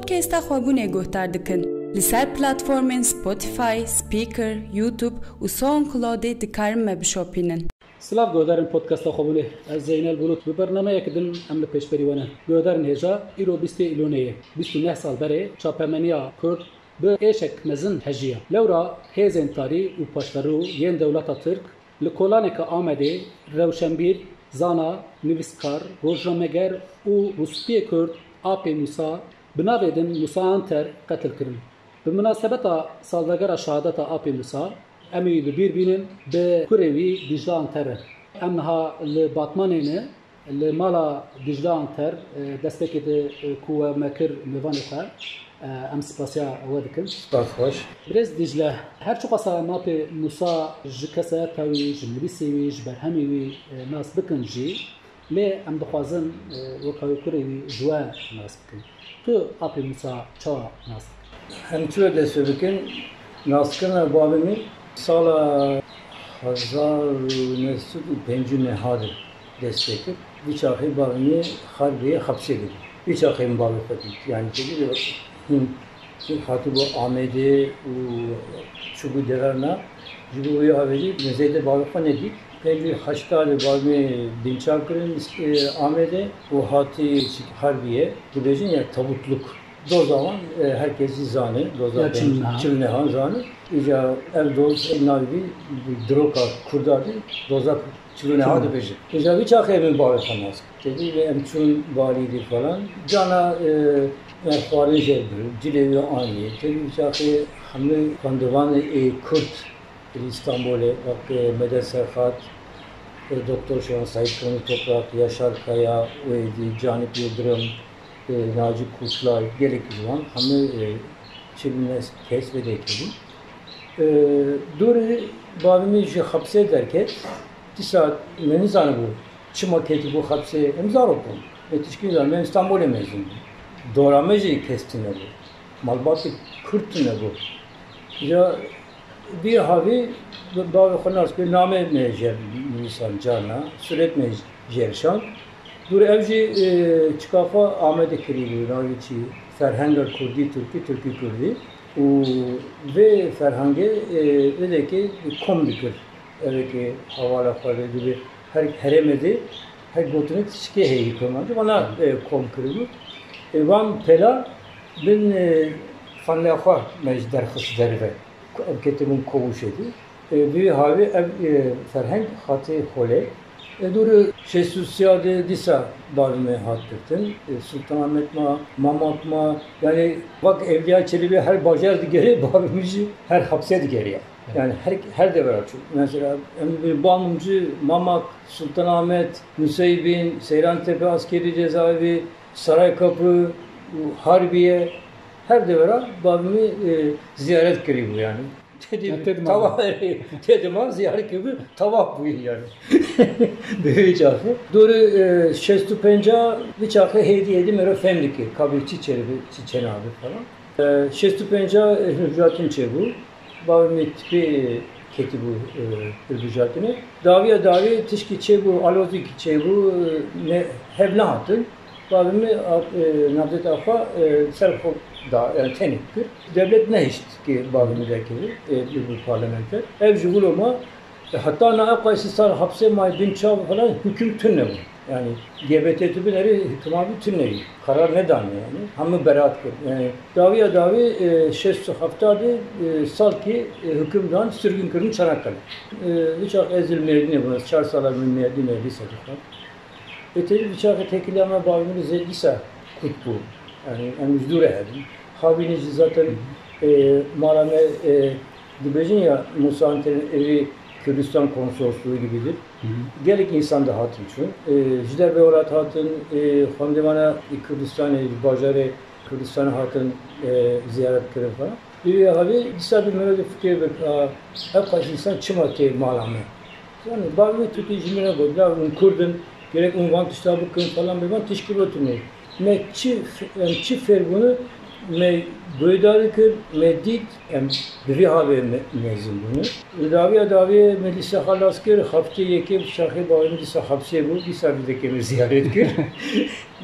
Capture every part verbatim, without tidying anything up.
Kêsta xwebûnê guhdar dikin. Li ser platformên Spotify, Spreaker, YouTube û SoundCloudê dikarin me bişopînin. Silav guhdarên podcasta xwebûnê. Ez Zeynel Bulut. Bi bernameyek din em li pêşberî we ne. Guhdarên hêja, îro bîstê Îlonê ye. Bîst û neh sal berê çapemeniya Kurd bi êşek mezin hejiya. Lewra hêzên tarî û paşverû yên dewleta Tirk li kolaneke Amedê rewşenbîr, zana, nivîskar, rojnameger û rûspiyê Kurd Apê Mûsa bi navê din Mûsa Anter qetil kirin. Bi minasebeta salvegera şehadeta Apê Mûsa, em ê wî bi bîr bînin, bi kurê wî Dîcle Anter re. Em niha li Batmanê ne, li mala Dîcle Anter, e, destekê de, e, ku we me kir mêvanê xwe, e, em spasiya we dikin. Spas xweş. Birêz Dîcle, her çiqasa em Apê Mûsa ji kesayeta wî, ji nivîsê wî, ji berhemê wî, e, nas bikin jî, lê em dixwazin, e, weka wî kurê wî ji we nas bikin. Tu Apê Mûsa çawa nas dikî? Em çi dest pê bikin? Naskirina bavê min sala hezar û neh sed û pêncî û neh de dest pê kir. Vî çaxê bavê min Xarbiyê hepsê de bû. Vî çaxê min bavê xwe dît. Yani têdî de hûn hatibû Amedê û çûbû deverna. Ji bo wê havêjî min zêde bavê xwe nedît. Pêncî û heşta de bavê min binçav kirin, e, Amedê û hatî Harbiyê. Dibêjin ya tabutluk. Doza wan, e, herkes jî zane. Doza Ya çil û neh. Çil û neh zane. Îca ev doz, ev navê wî, diroka Kurda dî, doza çil û neh Çil û neh. Dibêjin. Îca vî çaxê min bavê xwe nas kir. Têdî ve em çûn balî dî falan. Cana, e, me xwarin jê bir, cilê wî anî. Têdî vî çaxê hemû xwendevanê ê Kurd li Îstanbulê, wek, e, Medet Serhat, e, Doktor Şewan Said Kırmızı Toprak, Yaşar Kaya, û êdî Canip Yıldırım, e, Naci Kurtlay, gelek ji wan, hemû, e, çi bûne kes vê dekê bûn. E, dûrî bavê min ji hepsê derket, dîsa me nizanibû çima ketibû hepsê, em zarok bûn. Me tişkî zan, me Îstanbulê mezin bûn. Dora me jî kes tune bû. Malbatê Kurd tune bû. Ya Vî havî bavê xwe nas kir, namê me jê nivîsan carna, sûret me jê şand. Dûr ev jî, e, çika xwe Amedê kirî bû, navê çi, ferhenga kurdî, tirkî, tirkî kurdî. Û vê ferhengê, e, êdekê kom dikir. Êdekê hevala xwe vê dibê her herêmê de her gotinê tişkê heyî kom. Vana, e, kom kiribû. E, van pela bin, e, fanlê xwe me ji derxist derve. Em ketibûn Kovuşê dî. E, bi vî havî ev, e, ferheng hatî holê. E, dûrî şêst û sê de dîsa bavê me hat girtin. E, Sultanahmet ma, Mamak ma, yani bak Evliya Çelebi her bajar digerê, bavê min jî her hepsê digeriya. Yani her, her devera çû. Mesela em bi bamûn jî Mamak, Sultanahmet, Nusaybin, Seyrantepe askeri cezaevi, Saraykapı, Harbiye, her devera bavê min, e, ziyaret kirî bû yani. Têdî Ya, têdî tava, têdî ma ziyaret kirî bû, tava bû yani. Bi vî çaxê. Dûrî, e, şêst û pênca vî çaxê hêdî hêdî mero fem dike. Kabî çi çêbi, çi çênabi falan. E, şêst û pênca, e, hilbijartin çêbû. Bavê min tipê ketibû, e, hilbijartinê. Dawiya dawî tişkî çêbû, alozî çêbû, e, ne, hev nehatin. Bavê min, a, e, navdeta xwe, e, ser xwe da, yani tenê kir. Dewlet nehişt ki bavê min derkeve, e, bi, bi parlamenter. Ev ji wilo ma, e, heta na ev qasî sal hepsê mayî bin çav falan hüküm tune bû. Yani G B T tu binerî hikûma bî tune bî. Karar nedane yani. Hemû beraat kir. Yani dawiya dawî, e, şêst û heft de, e, salkî, e, hikûm dan sürgün kirin Çanakkale. E, vî çax ez li Mêrdînê bûm. Ez çar sala min Mêrdînê lîse dixwend. Êtê vî çaxê têkiliya me bavê min zêde dîsa kût bû. Yani em ji dû re hebûn. Havînî jî zaten, e, mala me, e, dibêjin ya Musa Anter'in evi Kürdistan Konsolosluğu gibidir. Gelek insan da hatin çûn. E, ji derve welat hatin, e, xwendevana Kurdistanê, ji bajarê Kurdistanê hatin, e, ziyaret kirin falan. Bi vî havî dîsa bi mero de fikir bik, a, ev qas insan çima tê mala me? Yani bavê min Tirkî ji min re got, la hûn Kurd in, gerek hûn van tişta bikin falan, bi van tişkî gotinê. Me çi f-, em çi fêr bûne, me guhdar kir, me dît, em bi vî havê me, mezin bûne. Li dawiya dawiyê me dîsa xelas kir, heftê yekê bi şaxê bavê min dîsa hepsê bû, dîsa vî dekê me ziyaret kir.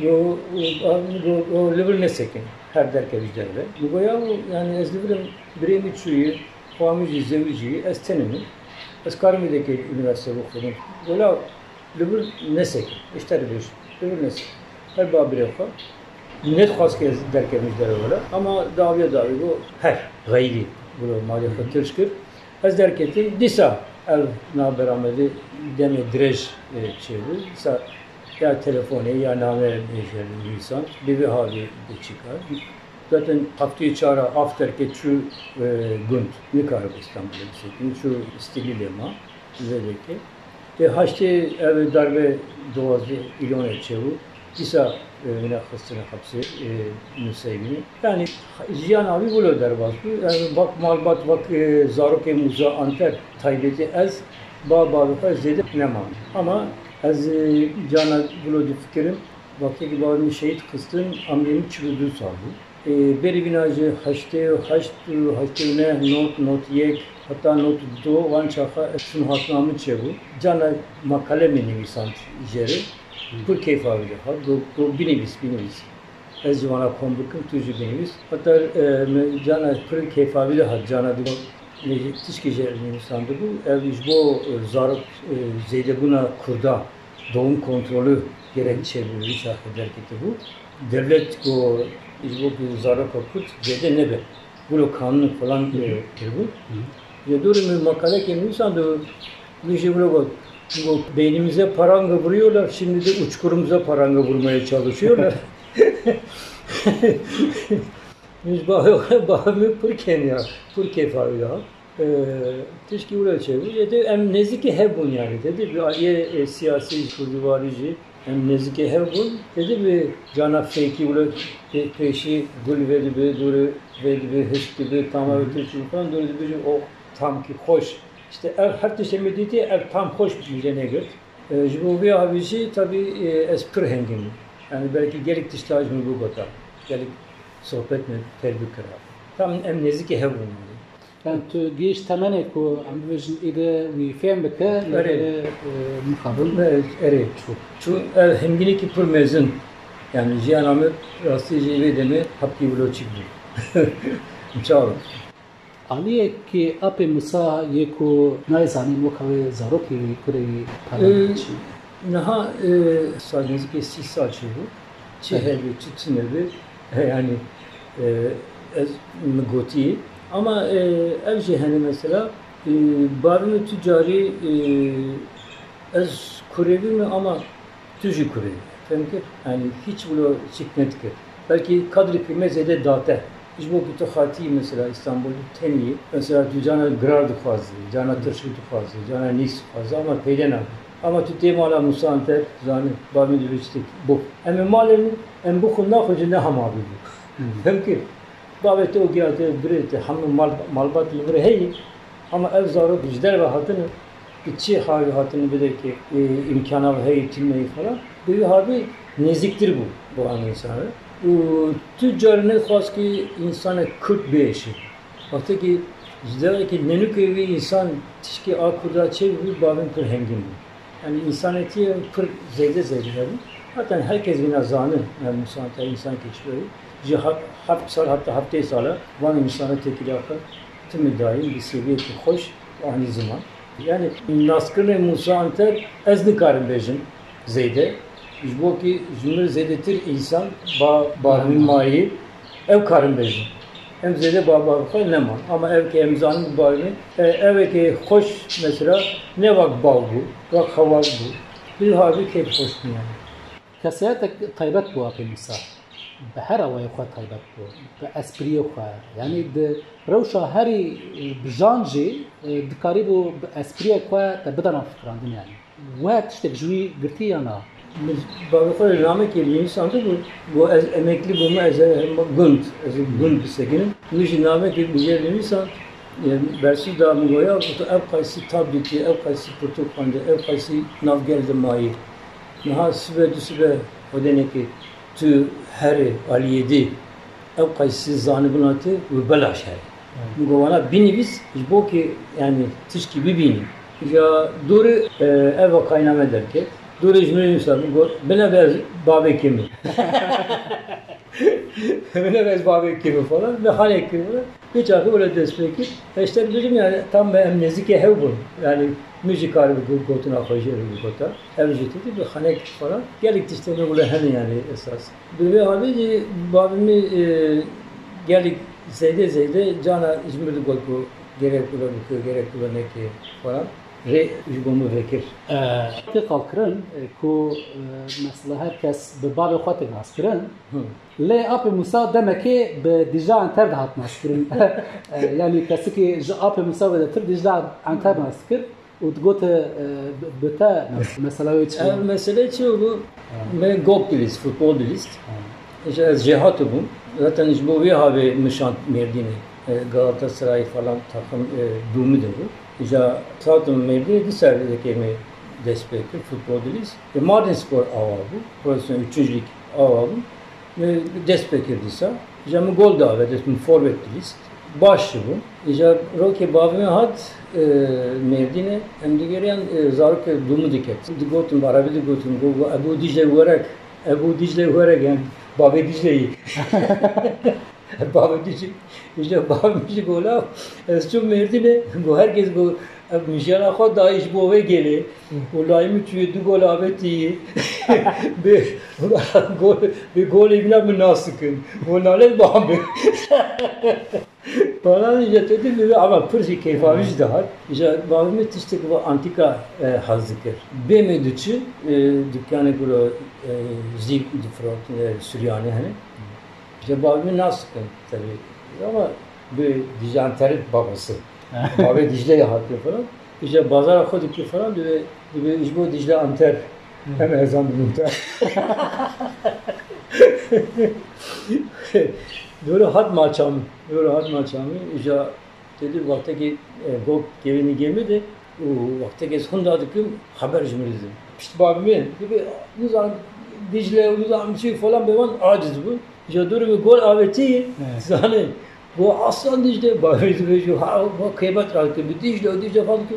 Yo, o, o, o, li vir nesekin. Her derkevî ji derve. Min got, "Yaw, yani ez li vir im, birê min çûyî, xwa min jî zewicî, ez tenim. Ez karim vê derkê unîversîte bixwînim." Wela li vir nesekin, ji te re bêjim, li vir nesekin. Her ba birê xwe. Nedixwast ke ez derkevim ji derve wela. Ama dawiya dawî got, her, xeyrî, wilo malê xwe tirş kir. Ez derketim, dîsa ev navberamedê demê dirêj, e, çêbû. Dîsa ya telefonê ya name nivîsand, bi vî havî de çikar. Zaten heftê çar a after ke çû, e, gund, nikaribû Stenbolê bisekînî, çû Îstîlîlê ma, vê derkê. Tê heştê ev darbe duwazdeh Îlonê çêbû. Dîsa, e, wîne xistine hepsê, e, Nuseyînî. Yani jiyana wî wilo derbas bû. Yani bak malbat, bak, e, zarokê Musa Anter taybetî ez ba bavê xwe zêde neman. Ama ez, e, cana wilo difikirim. Wextê ki bavê min şehîd xistin, emrê min çil û du sal bû. E, berî vîna ji heştê û heşt û heştê û neh, not, not yek, heta not du, wan çaxa şûnhatna min çêbû. Cana makale min nivîsand jê re. Pir keyfa wî dihat. Got, got, "Binivîs, binivîs. Ez ji wana kom bikim, tu jî binivîs." Heta, e, min cana pir keyfa wî dihat. Cana digot, tişkî jê nivîsandibû. Ev ji bo, e, zarok, e, zêdebûna Kurda, doğum kontrolü gerek çêbû, wî çaxê derketibû. Devlet ku ji bo ku zaroka Kurd zêde nebe. Wilo kanun falan, e, kiribû. Hı. Ji dûrî min makalekê nivîsand û min jî wilo got, got, "Beynimize paranga vuruyorlar, şimdi de uçkurumuza paranga vurmaya çalışıyorlar." Min ji bavê xwe, bavê min pir keniya, pir kêfa wî dihat. Ee, tişkî wilo çêbû. Yê de em nêzîkî hev bûn yani. Tê de bi aliyê, e, siyasî, kurdivarî jî em nêzîkî hev bûn. Tê de bi cana fêkî wilo pê-, pêşî gul vedibi, dûrê vedibi, hişk dibi, tama wê tê çû falan, dûrê dibêjin, "O tam ki xweş." İşte ev her tiştê min dîtî, ev tam xweş min jê nêgirt. E, ji bo vê havî jî tabî, e, ez pir hengîn bûm. Yani belkî gelek tişta ji min bigota. Gelek sohbet min têr bikira. Tam em nêzîkî hev bûn. Yani tu gihîşt temenê ku em bibêjin îde wî fêm bike, lê Erê. Erê, e, mixabin. E, erê. Çû. Çû, e, hingînekî pir mezin. Yani jiyana min rastî jî vê demê hepkî wilo çik bû. Çawa? Aliyekî apê Musa yê ku nayê zanîn weka wê zarokê wî, kurê wî pere Ee, çi? Niha, e, sal nêzîkî sî sal çêbû. Çi Evet. Hebe, çi, çi nebe. Yani, e, ez min gotî. Ama, e, ev jî hene mesela, e, bavê min tu carî, e, ez kurê wî me ama tu jî kurê wî. Fem kir? Yani hiç wilo çik nedikir. Belkî kadrê pê me zêde date. Ji bo ku tu xatî mesela Îstanbulê tenî, mesela tu cana girar dixwazî, cana tirşik dixwazî, cana nîsk dixwazî ama peyde nabe. Ama tu tê mala Musa Anter, zanî, bavê min divê tiştek bixwe. Em ê malê min, em bixwin naxwin jî ne hema bibû. Fem kir? Bavê te û giya te, birê te, hemû mal, malbat li vir heye. Ama ev zarok ji derve hatine, ki çi havî hatine bide ki, e, îmkana ve heye, çi neyê falan. Bi wî havî nêzîktir bû bo em însan re. Û tu car nexwast ki însanek Kurd biêşe. Wextekî ji devekî nenûkê wî însan tişkî a Kurda çêbû, bavê min pir hengîn bû. Yani însanetiyê pir zêde zêde hebû. Zaten herkes vîna zane, yani Musa Anter însanekî çi were. Ji he-, heft sal heta heftê sal e, van însanê têkiliya xwe timî dayîn bi seviyekî xweş anî ziman. Yani naskirinê Musa Anter ez nikarim bêjim zêde. Ji bo ki ji min zêdetir însan ba, ba min mayî. Ew karin bêjin. Em zêde ba bavê xwe neman. Ama ev ke em zanin bavê min, e, ev ke xweş mesela ne wek bav bû, wek xewak bû. Bi havî keyf xweş bû yani. Kesayetek taybet bû apê Musa. Bi her awayê xwe taybet bû. Bi espriyê xwe. Yani di rewşa herî, e, bijan jî, e, dikarîbû bi espriyek xwe te bidana fikirandin yani. We tiştek ji wî girtî ya na? Min bavê xwe namekê nivîsandibû, got, "Ez emeklî bûme, ez ê gund, ez ê gund bisekinim." Min jî namekê bi jê nivîsand, e, bersiv da min got, "Ya, tu ev qaysî tab dîtî, ev qaysî pirtûk xwendî, ev qaysî nav gel de mayî. Niha sibe du sibe xwedenekê tu herê aliyê dî." Ew qeysî zanibûna te û belaş heye. Evet. Min got, "Wana binivîs, ji bo ki, yani, tişkî bibînî." Ya dûrî, e, ev vakayname derket. Dûrî ji min nivîsa, min got, "Bine be bavê kê min." Min ne ez bavê kê min falan, me xalê kê min. Vê çaxê wele dest pê kir. Eşter bilim yani tam me em nêzîkê hev bûn. Yani min jî karibû gotina xwe jê re bigota. Ev jî tê bi xanek falan. Gelek tiştê me wele hene yani esas. Bi vê halê jî bavê min, e, gelek zêde zêde cana ji min digot ku gerek wele bike, gerek wele neke falan. Rê ji bo min vekir. E, tê qalkirin, e, ku, e, mesela her kes bi bavê xwe tê naskirin. Hı. Lê Apê Musa demekê bi Dîcle Anter dihat naskirin. E, yani kesikî ji Apê Musa zêdetir Dîcle Anter nas dikir û digot, e, bi, bi te nas. Mesela wê çi? Ev mesele çi bû? Ha. Me gok dilîst, futbol dilîst. Ha. Ji ez jêhatî bûm. Zaten ji bo vê havê min şand Mêrdînê. E, Galatasaray falan takım, e, dûmi de bû. Îca satim Mêrdînê di servekê me dest pê kir, futbol dilîst. E, Mardin Spor awa bû. Profesyonel üçüncü lig awa bû. Me dest pê kir dîsa. Îca min gol da ve, dest min forvet dilîst. Baş jî bûm. Îca rokê bavê min hat, e, Mêrdînê, em digeriyan, e, zarokê dûmi diket. Digotin, bi erebî digotin, go, go, Ebu Dicle werek, Ebu Dicle werek, yani bavê Dicleyî. Bavê Dicle, Dicle bavê min jî gola, ez çûm Mêrdînê, go herkes go, ev mijyana xwe dayî ji bo vê gelê, û layî min çûyê du gol avêtî, bi gol, bi golê bîna min nas dikin. Go nalet bavê. Bana îca te dî, ama pir jî keyfa wî jî dihat. Îca bavê min tiştek va antîka, e, hez dikir. Bê me diçi, e, dükkanê ku re, e, zîv difirotin, e, Suryanî hene. Îca bavê min nas dikin tabii. Ama bi Dîcle Anter'in babası. Bavê Dîcleyê hatiye falan. Îca bazara xwe dikir falan, dibe, dibe ji bo Dîcle Anter. Em ezan dibin te. Dore hat maça min. Dore hat maça min. Îca tê dî wextekê, e, gok kevînî gêmê de û wextekê ez xunda dikim, xeber ji min didin. Pişt bavê min, dibe, nizanim Dicle, nizanim çi falan be wan aciz bû. Îca dore min gol avêtî, Evet. Zanî. Go aslan Dicle, bavê dibêjî, ha, va kêbet radike, bi Dicle, Dicle falan dike.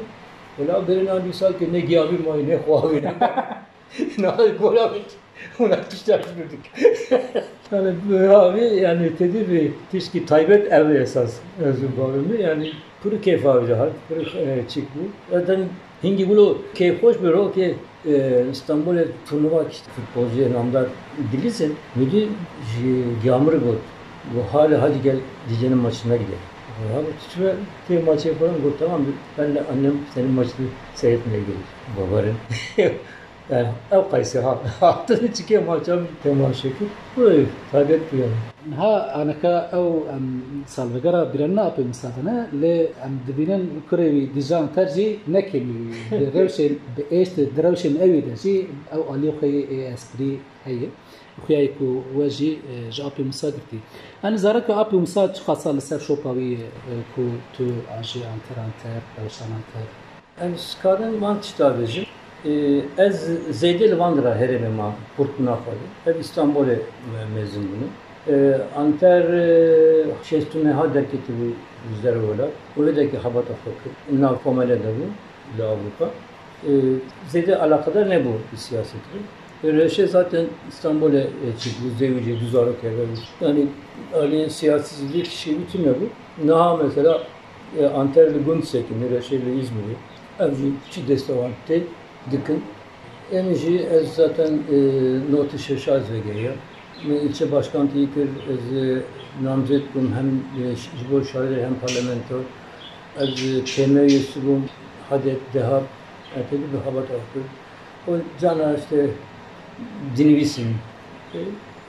Wela berê nan dîsa ke ne giyabî mayî, ne xwavî, ne. Nahê gola min, ona tişta ji min dike. Yani, bi havî, yani, tedî bi tişkî taybet ev esas, ez û bavê min, yani, pir kêfa wî dihat, pir, e, çik bû. Zaten hingî wilo kêfxweş bi rokê, e, Stenbolê turnuva kişt futbolcuyê namdar dilîzin, müdür ji Gamir got, bu hali hadi gel Dice'nin maçına gidelim. Ya bu tüçme te maçı yapalım, got tamam, ben de annem senin maçını seyretmeye gelir. Babarın. Yani ev qayse ha. Hatırı çıkıyor maça temaşe kir. Bu taybet bu yani. Niha aneka ew em salvegera bîranîna Apê Musa de ne, lê em dibînin kurê wî Dîcle Anter jî ne kêmî wî. Di rewşên, bi êş de, di rewşên ewî de jî ew aliyê xwe yê ê esprî heye. Xuyayê ku we jî, e, ji Apê Musa girtî. Yanî zareka Apê Musa çiqasa li ser şopa wî ye, e, ku tu ajê Anter Anter, rewşan Anter? Ez karim van tişta bêjim. Ê, ez zêde li van dira herêmê mam, xurtbûna xwe de. Ev Îstanbolê me-, mezin bûne. Ê, Anter, ê, şêst û neh derketibû ji derve welat. Û wê derkê xebata xwe kir. Nav komele de bû li Ewropa. Ê, zêde alaqedar nebû bi siyasetê. Ê, Rewşe zaten Îstanbolê, ê, çêbû, zewicê du zarok hebû. Yani aliyê siyasî zî kişî wî tune bû. Niha mesela E, Anter li gund sekinî, Reşê li Îzmîrê. Ev jî çi destê wan tê dikin. Em jî ez zaten, e, notî şeşa ez vegeriya. Min ilçe başkantî kir, ez, e, namzet bûm hem, e, ji bo şaredarî hem parlamento. Ez, e, K M üyesi bûm, hade deha, e, tedî bi xebata xwe kir. Û cana işte dinivîsim.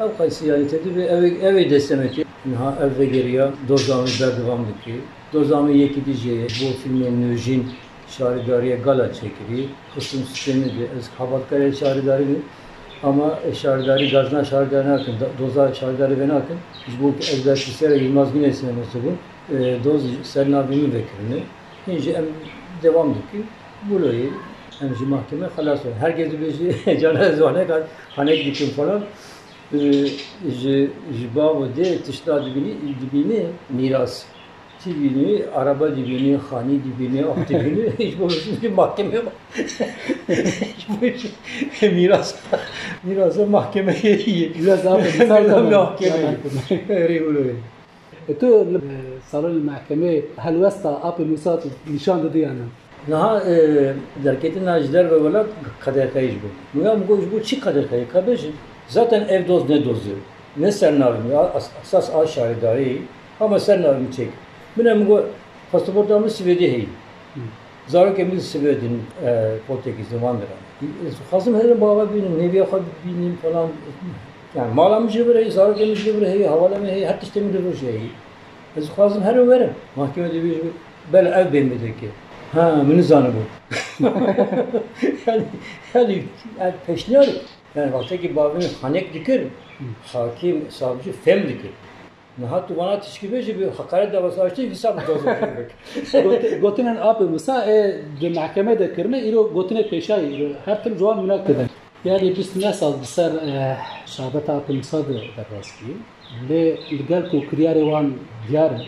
Ew qeysî yani tedî ve ev, ev ê destê me kir. Niha ev vegeriya, doza min berdewam dike. Doza min yekî dî jê bo fîlmên nûjîn şaredariyê gala çêkirî. Xistim sîstemê de ez xebatkarê şaredarî bim. Ama şaredarî gazna şaredarî nakin, do-, doza şaredarî venakin. Ji bo ku ez berpirsiyara Yilmaz Güneyse me bûm. E, doz ser navê min vekirine. Hîn jî em dewam dikin. Buloyê em ji mahkeme xelas bûn. Herkes dibêje, cana ez wanek, hanek dikim falan. E, ji, ji bav û dê tişta dibînî, dibînî mîras. Dibînî, araba dibînî, xanî dibînî, av dibînî, hiç bu bir mahkeme, hiç bu bir miras, mirasa mahkemeye iyi. Biraz daha bir misal tamam. Mahkeme. Rêwilo ye. E, tu li, e, salonê mehkemê helwesta Apê Musa tu nîşan didî ya ne? Niha, e, derketina ji derve welat qedexeyî ji bo. Min ya, min got, ji bo çi qedexeyî? Ka bêjin. Zaten ev doz ne doz e. Ne sernavê min, a-, as-, esas a şaredarî, ama sernavê min çêk. Min e, min got, pasaporta min Swêdê heye. Hı. Zarokê min Swêdin, e, Portekîzin, wan diran. Ez dixwazim herim bava bînim, hêviya xwe bibînim falan. Yani mala min jê vir heye, zarokê min jê vir heye, hevalê min heye, her tiştê min di vir jê heye. Ez dixwazim herim werim. Mahkeme dibêje, bele ev bê min dike. Ha, min nizanibû. Yani, yani, yani peşniyar, yani wextekî bavê min xanek dikir, hakim, savcı fem dikir. Niha tu vana tişkî bêjî, bi heqaret davası açtı, wisa bi doz. Got-, gotinên Apê Musa, e, di mehkemê de kirine, îro gotinê pêşayî, îro her tim ciwan minak dide. Yani bîst neh sal bi ser, e, şehadeta Apê Musa de derbas bûye. Lê li gel ku kiryarê wan diyar e,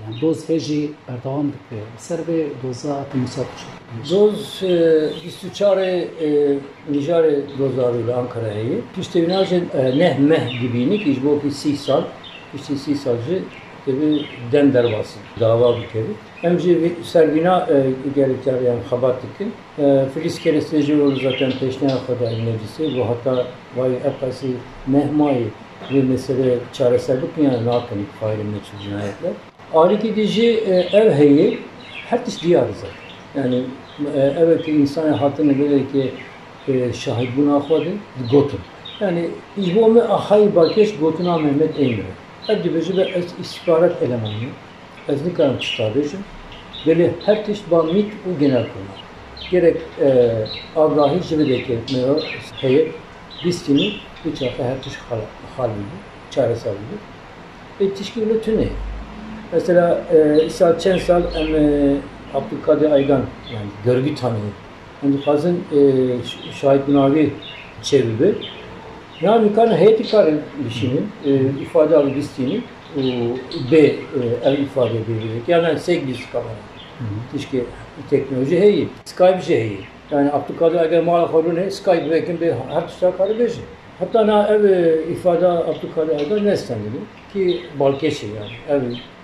yani doz hê jî berdewam dike. Li ser vê doza Apê Musa tu çi dibêjî? Doz, e, bîst û çar ê, e, mijarê dozdarî li Ankarayê ye. Piştî wina jî, e, neh meh dibîne ki ji bo ki sî sal, piştî sî sal jî tevî dem derbasî, dava bikevî. Em jî vî-, ser vîna, e, gelek cariyan xebat dikin. E, Filiz Kerestê jî wilo zaten pêşneya xwe dayî meclisê, got heta vayî ev qasî neh mayî vê meseleyê çareser bikin, yani nakin faîlê meçhûl cinayetler. Alîkî dî jî, e, ev heye, her tişt diyar e zaten. Yani, e, ev e ki însanê hatine belê ki, e, şahidbûna xwe de digotin. Yani, ji bo me ahayî balkêş gotina Mehmet Eymir e. Ev dibêje be ez îstixbarat elemanî. Ez nikarim tişta bêjim. Belê her tişt ba mît û genelkurmay. Gerek, e, agahî ji vê derê me heye, bistînî, wî çaxê her tişt xal, xal bibû, çareser bibû. Ê tişkî wilo tune ye. Mesela, e, îsal çend sal em, e, Abdülkadir Aygan, yani görgü tanığı, em dixwazin, e, ş-, şahidbûna wî çêbibe. Ya nikarin heyetî karin bişînin, e, îfade bistînin û bê, e, ev îfade bê. Yani sêk bîst kamera. Hı hı. Tişkî teknoloji heye, Skype jî heye. Yani Abdülkadir eger mala xwe rûne, Skype vekin bê her tişta kare bêje. Heta na ev, e, îfada Abdülkadir Aygan nestendine ki balkêşê yani. Ev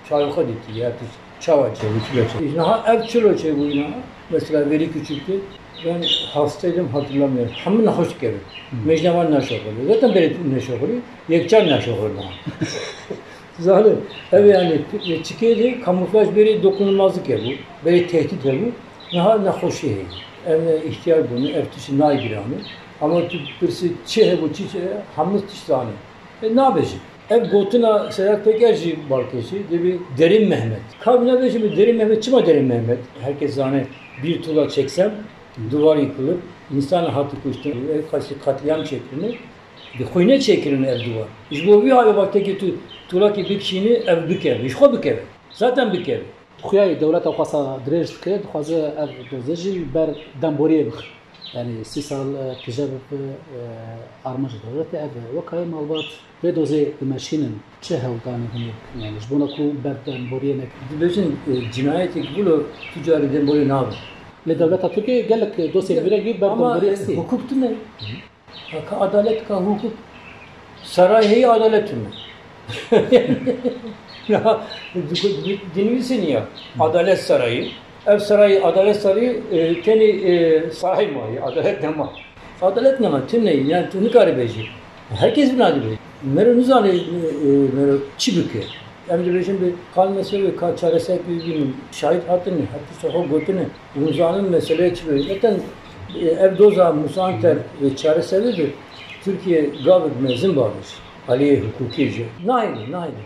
çavê xwe dîtî, ya tişt çawa çêbû, çilo çêbû. Niha ev çilo çêbû niha, mesela vêrî küçüktü. Ben hastaydım, hatırlamıyorum. Hemû nexweş dikevin. Hı. Mecnevan naşoxulî. Zaten belediye neşoxulî. Yekçar naşoxulî daha. Zalim. Ev yani çikê de kamuflaj beri dokunulmazlık hebû. Beri tehdit hebû. Niha nexweşî heye. Em ihtiyar bûne, ev tişt nayê giranî. Ama tu pirsî çi hebû, çi, çi, hemû tişt zanî. E, nabêjin. Ev gotina Sedat Peker jî balkêşî, dibî Derin Mehmet. Ka bîna bêjin bi Derin Mehmet, çima Derin Mehmet? Herkes zane, bir tuğla çeksem, duvar yıkılır, insan hatî kuştin, ev qasî katliam çêkirine, bi xwîne çêkirine ev duvar. Ji bo vî halê wextekî tu tuğlakî bikişînî, ev bikeve, ji xwe bikeve. Zaten bikeve. Xuya dewleta xwe sa dirêj dike, dixwaze ev doze jî li ber demboriyê bixe. Yani sî sal, e, tije bibe, e, armanca dewletê ev e. Wek heye malbat vê dozê dimeşînin, çi hewldanê hûn ê bikin? Yani ji bona ku ber demboriyê nekin. Dibêjin, e, cinayetek wilo tu carî demboriyê nabe. Lê dewleta Tirkiyê gelek dosyê, ya, biregî ber ama, demboriyê, e, xistî. Hukuk tune. Ka adalet, ka hukuk. Saray heye, adalet tune. Ya, dinivîsî niya. Adalet Sarayı. Ev sarayı, Adalet Sarayı, e, tenê, e, saray mayî, adalet nema. Adalet nema, tune ye, yani tu nikarî bêjî. Herkes vina dibêje. Mero nizane, e, e, mero çi bike. Em dibêjin bi qal mesele ka çareser bibînin. Şahid hatine, her tişta xwe gotine. Hûn zanin meseleyê çi be. Zaten, e, ev doza Musa Anter, e, çareser bibe, Tirkiye gavek mezin bavêj. Aliyê hukukî jî. Nahêle, nahêle.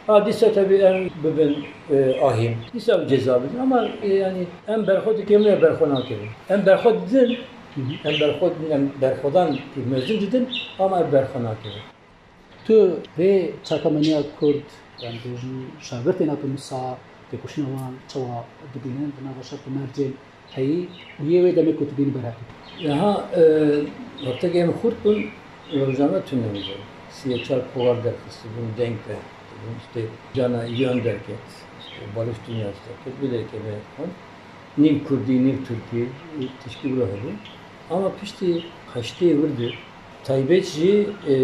Ha, dîsa tevî em bibin, e, ahîn. Dîsa ew ceza bidin. Ama, e, yani em berxwe dikevin, em berxwe nakevin. Em berxwe didin, em berxwe didin, em berxwedan mezin didin, ama em berxwe nakevin. Tu vê çakameniya Kurd, yani bêjin şagirtên Apê Musa, têkoşîna wan çawa dibînin, di nava şert û mercên heyî û yê wê demê ku tu bînî berhev dikî? Niha, e, wextekê em xurt bûn, rojname tune bû. Sî û çar kovar derxistibûn, deng derxistibûn, işte, cana yön derket. Barış Dünyası kir, bir de keme xwend. Nîv Kurdî, nîv Tirkî, tişkî wilo hebû. Ama piştî heştê wir de taybet jî, e,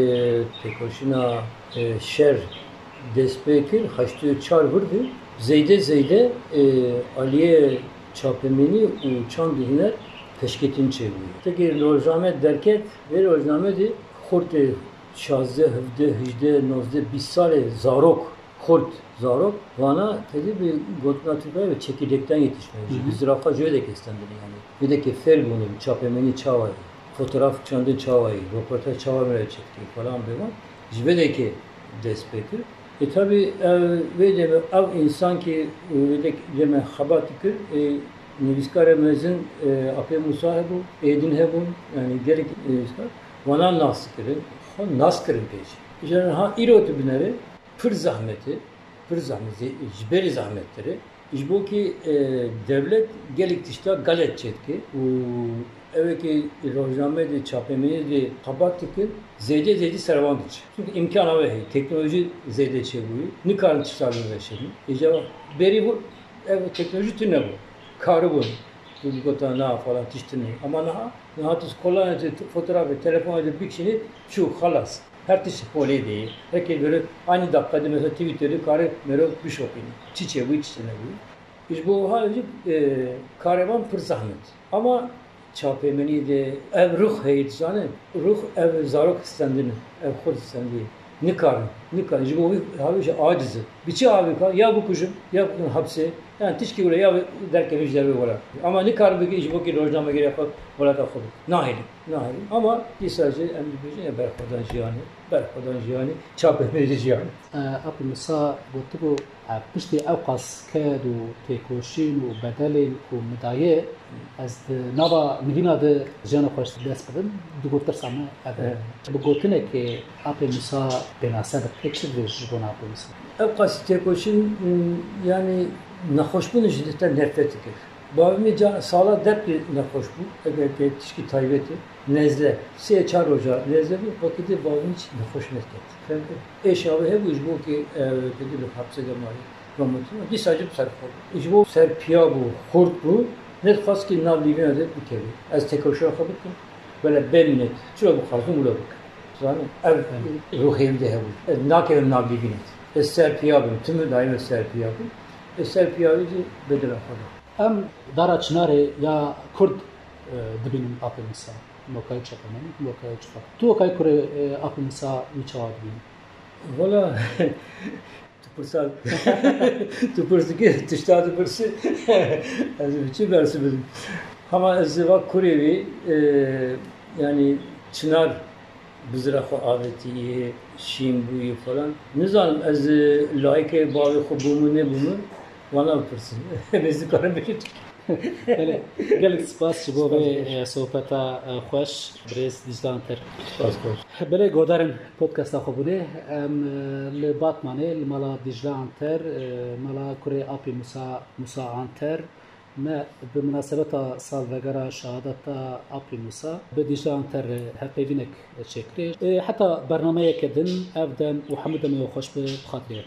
têkoşîna, e, şer dest pê kir, heştê û çar vir de zeyde zeyde, e, aliyê çapemenî û çand û huner peşketin çêbûye. Tekî rojname derket, vê rojname de xortê şazdeh, hevdeh, hejdeh, nozdeh, bîst salê zarok, xort zarok, vana tedî bi gotina Tirkiyê ve çekirdekten yetişme. Hı hı. Bi zirafa jê de kestendin yani. Bir de ki fêr bûne, çapemenî çawa ye, fotoğraf çandin çawa ye, röportaj çawa me çekti falan bêvan. Ji vê de ki dest pê kir. E, tabi, e, vê de ev insan ki, e, vê de ki me xebat kir, e, nivîskara mezin, e, Apê Musa hebû, êdin hebûn, yani gelek nivîskar. Vana nas kirin, xwe nas kirin pêşî. Ji ha îro tu binere, pir zehmet e, pir zehmet, zê-, ji berî zehmettir e. Ji bo ki, e, dewlet gelek tişta galet çêdike û ew ê ki rojname de, çapemenî de xebat dike, zêde zêde servan diçe. Çünkü imkana we heye, teknolojî zêde çêbûyî, nikarin tişta biveşêrin. Îca berî bû, ev teknolojî tune bû. Karibûn, tu dîgota na falan tişt tune. Ama niha, niha tu kolayê tu fotoğrafê, telefonê de bikişînî, çû, xelas. Her tişt holê de ye. Herkes böyle aynı dakikada mesela Twitter'de kare mero bişopîne. Çi çêbû, çi çênebû. Ji bo wiha jî, e, karê wan pir zehmet. Ama çapemenî de ev ruh heye, dizane. Ruh ev zarok histendine, ev xurt histendiye. Nikarin, nikarin. Ji bo wî havî jî aciz e. Bi çi havî ka? Ya bikujim, ya bikin hepsê. Yani tişkî wile ya derkevin ji dervê welat. Ama nikarin bike ji bo ki rojnamegeriya xwe welata xwe bike. Nahêlin, nahêlin. Ama dîsa jî em dibêjin ya berxwedan jiyanê, berxwedan jiyanê, çapemenî jiyanê. E, Apê Musa gotibû, e, piştî ewqas ked û têkoşîn û bedelên ku min daye, ez di nava nivîna de jiyana xwe ji dest bidim, digot tirsa me ev e. Evet. Bi gotinekê Apê Musa pênase bike, çi dibêjî ji bona Apê Musa? Ewqas têkoşîn, m, yani nexweşbûn ji te nefret dike. Bavê min ca sala depkê nexweş bû, eger ke tişkî taybet e, nezle, sê çar roja nezle bû, wekî dî bavê min hiç nexweş neket. Fem kir? Êşa wê hebû ji bo ki, e, wekî dî li hepsê de mayî, ramotina, dîsa jî bi ser xwe bû. Ji bo serpiya bû, xurt bû, nedixwest ki nav lîvîna de bikeve. Ez têkoşiya xwe bikim, wele bê min, çilo bixwazim wilo bikim. Zanî, ev ruhê wî de hebû. Ez nakevim nav lîvîna de. Ez serpiya bim, tim daîm ez serpiya bim. Ez serpiya wî jî bedela xwe da. Em dara çinarê ya kurd, e, dibînin Apê Musa. Mokayê çapemenî, mokayê çiqa. Tu wekayê kurê, e, Apê Musa wî çawa dibînî? Wala, tu pirsa, tu pirs dikî, tişta tu pirsî. Ez bi çi bersiv bidim? Hema ez va kurê wî, e, yani çinar bizira xwe avêtiye, şîn bûye falan. Nizanim ez, e, layikê bavê xwe bûme nebûme, vana bipirsin. Em ê zikarin bêjin. Belê, gelek spas ji bo vê, Spas baş. E, sohbeta, e, xweş, birêz Dîcle Anter. Spas baş. Belê, godarên podcasta xwe bûne. Em, e, li Batmanê, li mala Dîcle Anter, e, mala kurê Apê Musa, Musa Anter, me bi minasebeta salvegera şehadeta Apê Musa bi Dîcle Anter, e, hevpeyvînek çêkirê. E, heta bernameyeke din ev dem û hemû demê xweş bi xatirê.